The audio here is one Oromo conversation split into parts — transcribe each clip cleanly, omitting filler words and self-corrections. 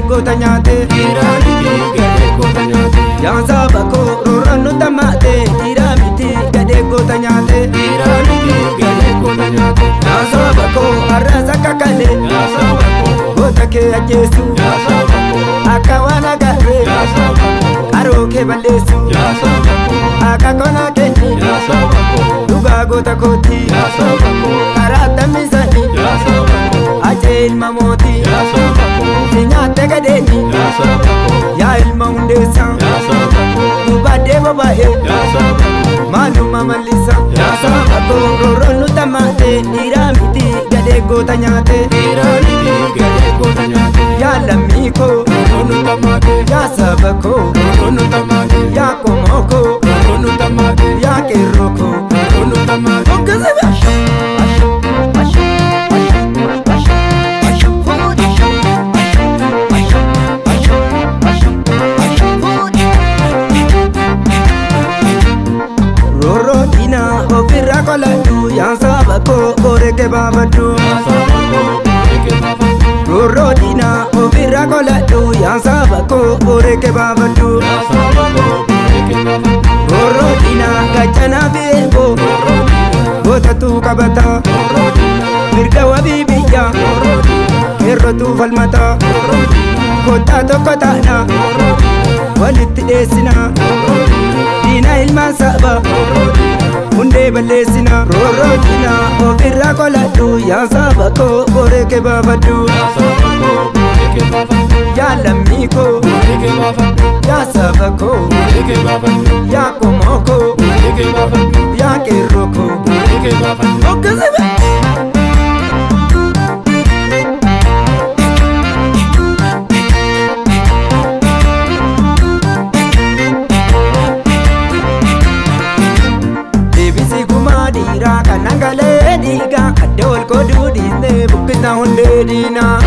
Goota nyaate dhiiraa miti gadhee goota nyaate. Yaa saba koo roorroon nu tammaate dhiiraa miti gadhee goota nyaate dhiiraa miti gadhee goota nyaate. Yaa saba koo har'as akka kalee yaa saba koo goota kee ajjeesu yaa saba koo akka waan agarree yaa saba koo qaroo kee balleessu yaa saba koo akka kona kenni yaa saba koo dhugaa goota kooti yaa saba koo karaa tammisanii yaa saba koo ajee ilma mootii yaa saba koo. Nyaate gadeeni yaa ilma hundeessa gubadee boba'e maaluma mallisa yaa saba koo roorroon nu tammaate dhiiraa miti gadhee goota nyaate yaa lammii koo yaa saba koo yaa qomoo koo yaa qeerroo koo. Yaa saba koo booreke baafadhu. Roorroo diinaa ofirra qoladhu. Yaa saba koo booreke baafadhu. Roorroo diinaa gaachanaa fi eeboo gootatu qabata. Mirga wabii biyya qeerrootu falmata. Kottaa tokko taana walitti dheessina. Diinaa ilmaan saba. Hundee balleessina roorroo diinaa ofirra qoladhu. Yaa saba koo booreke baafadhu. Yaa lammii koo yaa saba koo yaa qomoo koo yaa qeerroo koo. Kan dhiigaa adda wal qooduu dhiisnee buqqisa hundee diinaa.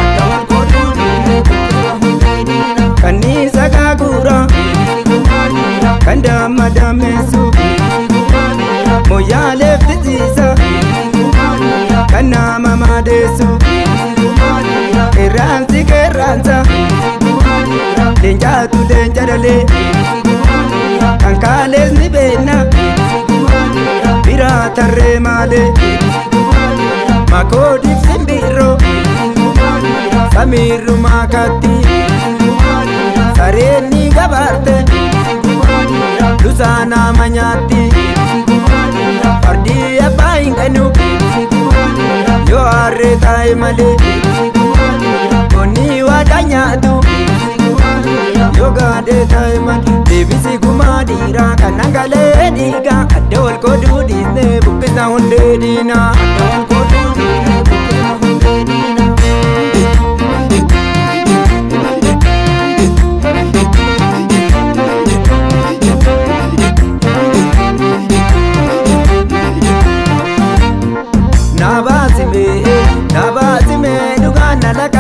Kanniisa gaaguura kan damma dammeessu moyyaaleef tisiisa kan nama madeessu qeerransi qeerransa leencaatu leenca dhalee kan kaalees ni beekna. Biraa tarree malee makoodiif simbirroo samiirrumaa katti sareen ni gabaarte lusaa nama nyaatti fardi abbaa hin qabnu yoo harree taa'e malee konni waadaa nyaatu yoo gaadhee taa'e malee. Deebisi gumaa dhiiraa kan dhangala'ee dhiigaa adda wal qooduu dhiisnee buqqisa hundee diinaa. Naabaasime dhugaan na laqa.